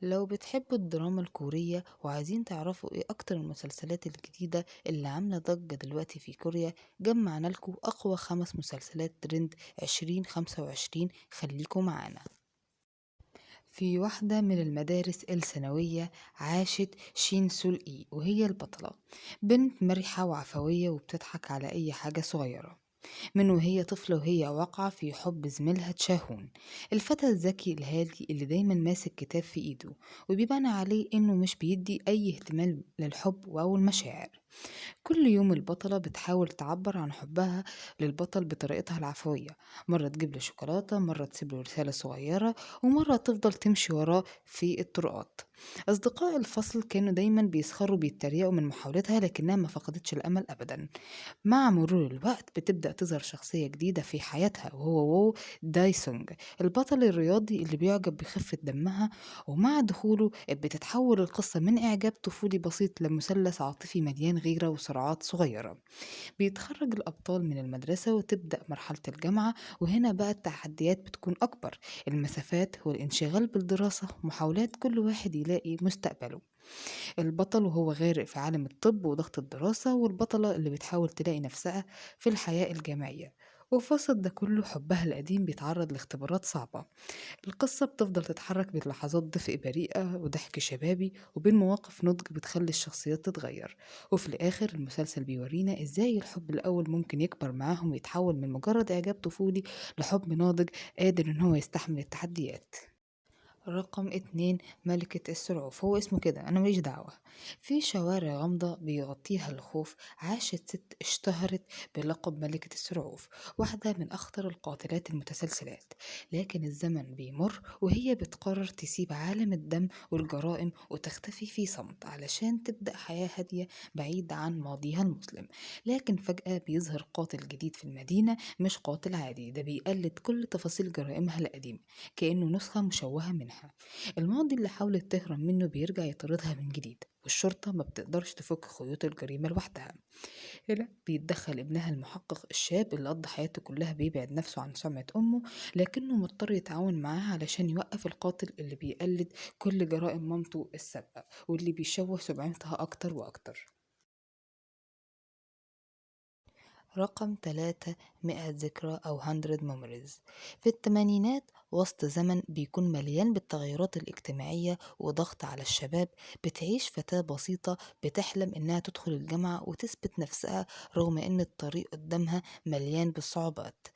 لو بتحبوا الدراما الكورية وعايزين تعرفوا ايه اكتر المسلسلات الجديدة اللي عاملة ضجة دلوقتي في كوريا، جمعنا لكم اقوى 5 مسلسلات ترند 2025. خليكم معانا. في واحدة من المدارس الثانوية عاشت شين سول إي، وهي البطلة، بنت مرحة وعفوية وبتضحك على أي حاجة صغيرة. من وهي طفلة وهي واقعة في حب زميلها تشاهون، الفتى الذكي الهادي اللي دايما ماسك كتاب في ايده وبيبان عليه انه مش بيدي اي اهتمام للحب او المشاعر. كل يوم البطلة بتحاول تعبر عن حبها للبطل بطريقتها العفوية، مرة تجيب له شوكولاتة، مرة تسيب له رسالة صغيرة، ومرة تفضل تمشي وراه في الطرقات. أصدقاء الفصل كانوا دايما بيسخروا بيتريقوا من محاولتها، لكنها ما فقدتش الأمل أبدا. مع مرور الوقت بتبدأ تظهر شخصية جديدة في حياتها، وهو وو دايسونج، البطل الرياضي اللي بيعجب بخفة دمها. ومع دخوله بتتحول القصة من إعجاب طفولي بسيط لمثلث عاطفي مليان غيرة وصراعات صغيرة. بيتخرج الأبطال من المدرسة وتبدأ مرحلة الجامعة، وهنا بقى التحديات بتكون أكبر، المسافات والانشغال بالدراسة ومحاولات كل واحد يلاقي مستقبله. البطل وهو غارق في عالم الطب وضغط الدراسة، والبطلة اللي بتحاول تلاقي نفسها في الحياة الجامعية، وفي وسط ده كله حبها القديم بيتعرض لاختبارات صعبة. القصة بتفضل تتحرك بين لحظات دفء بريئة وضحك شبابي وبين مواقف نضج بتخلي الشخصيات تتغير. وفي الآخر المسلسل بيورينا إزاي الحب الأول ممكن يكبر معاهم ويتحول من مجرد إعجاب طفولي لحب ناضج قادر إن هو يستحمل التحديات. رقم 2، ملكة السرعوف. هو اسمه كده، أنا ماليش دعوة. في شوارع غامضة بيغطيها الخوف عاشت ست اشتهرت بلقب ملكة السرعوف، واحدة من أخطر القاتلات المتسلسلات. لكن الزمن بيمر وهي بتقرر تسيب عالم الدم والجرائم وتختفي في صمت علشان تبدأ حياة هادية بعيد عن ماضيها المظلم. لكن فجأة بيظهر قاتل جديد في المدينة، مش قاتل عادي، ده بيقلد كل تفاصيل جرائمها القديمة كأنه نسخة مشوهة منها. الماضي اللي حاولت تهرب منه بيرجع يطاردها من جديد، والشرطة ما بتقدرش تفك خيوط الجريمة لوحدها. هنا بيتدخل ابنها المحقق الشاب اللي قضى حياته كلها بيبعد نفسه عن سمعة أمه، لكنه مضطر يتعاون معاها علشان يوقف القاتل اللي بيقلد كل جرائم مامته السابقة واللي بيشوه سمعتها أكتر وأكتر. رقم 3، 100 ذكرى أو 100 memories. في الثمانينات، وسط زمن بيكون مليان بالتغيرات الاجتماعية وضغط على الشباب، بتعيش فتاة بسيطة بتحلم إنها تدخل الجامعة وتثبت نفسها رغم إن الطريق قدامها مليان بالصعوبات.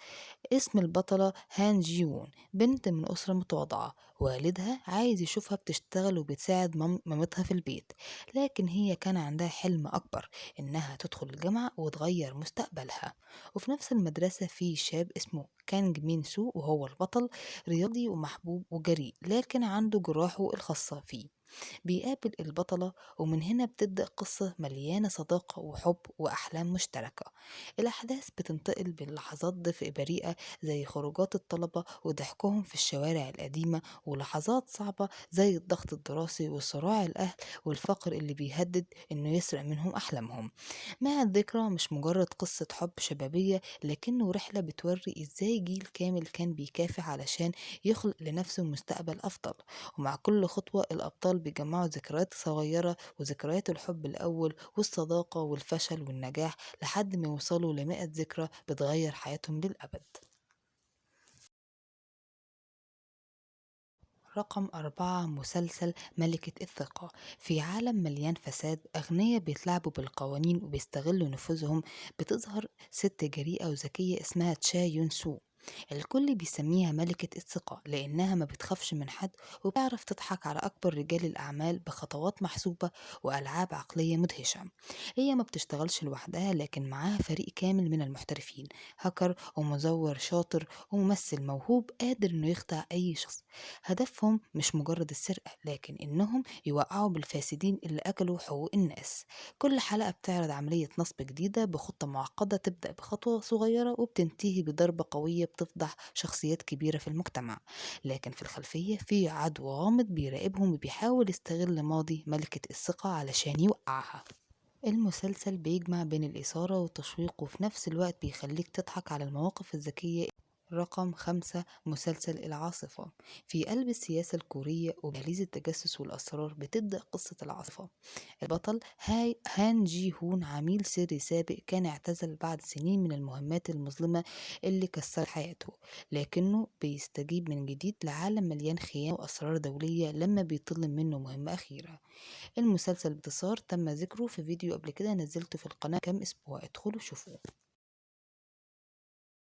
اسم البطلة هان جيوون، بنت من أسرة متواضعة، والدها عايز يشوفها بتشتغل وبتساعد مامتها في البيت، لكن هي كان عندها حلم أكبر إنها تدخل الجامعة وتغير مستقبلها. وفي نفس المدرسة في شاب اسمه كانج مين سو، وهو البطل، رياضي ومحبوب وجريء لكن عنده جراحه الخاصة فيه. بيقابل البطلة ومن هنا بتبدأ قصة مليانة صداقة وحب وأحلام مشتركة. الأحداث بتنتقل بين لحظات دفء بريئة زي خروجات الطلبة وضحكهم في الشوارع القديمة، ولحظات صعبة زي الضغط الدراسي وصراع الأهل والفقر اللي بيهدد إنه يسرق منهم أحلامهم. مع الذكرى مش مجرد قصة حب شبابية، لكنه رحلة بتوري إزاي جيل كامل كان بيكافح علشان يخلق لنفسه مستقبل أفضل. ومع كل خطوة الأبطال بيجمعوا ذكريات صغيرة وذكريات الحب الأول والصداقة والفشل والنجاح لحد ما يوصلوا ل100 ذكرى بتغير حياتهم للأبد. رقم 4، مسلسل ملكة الثقة. في عالم مليان فساد، أغنياء بيتلاعبوا بالقوانين وبيستغلوا نفوذهم، بتظهر ست جريئة وذكية اسمها تشا يون سو. الكل بيسميها ملكة الثقة لأنها ما بتخافش من حد وبتعرف تضحك على أكبر رجال الأعمال بخطوات محسوبة وألعاب عقلية مدهشة. هي ما بتشتغلش لوحدها، لكن معاها فريق كامل من المحترفين، هاكر ومزور شاطر وممثل موهوب قادر إنه يخدع أي شخص. هدفهم مش مجرد السرقة، لكن إنهم يوقعوا بالفاسدين اللي أكلوا حقوق الناس. كل حلقة بتعرض عملية نصب جديدة بخطة معقدة تبدأ بخطوة صغيرة وبتنتهي بضربة قوية بتفضح شخصيات كبيرة في المجتمع. لكن في الخلفية في عدو غامض بيراقبهم وبيحاول يستغل ماضي ملكة الثقة علشان يوقعها. المسلسل بيجمع بين الإثارة والتشويق، وفي نفس الوقت بيخليك تضحك على المواقف الذكية رقم 5 مسلسل العاصفة. في قلب السياسة الكورية وبهليز التجسس والأسرار بتبدأ قصة العاصفة. البطل هان جي هون عميل سري سابق كان اعتزل بعد سنين من المهمات المظلمة اللي كسرت حياته، لكنه بيستجيب من جديد لعالم مليان خيانة وأسرار دولية لما بيطلب منه مهمة أخيرة. المسلسل باختصار تم ذكره في فيديو قبل كده نزلته في القناة كام أسبوع، ادخلوا شوفوه.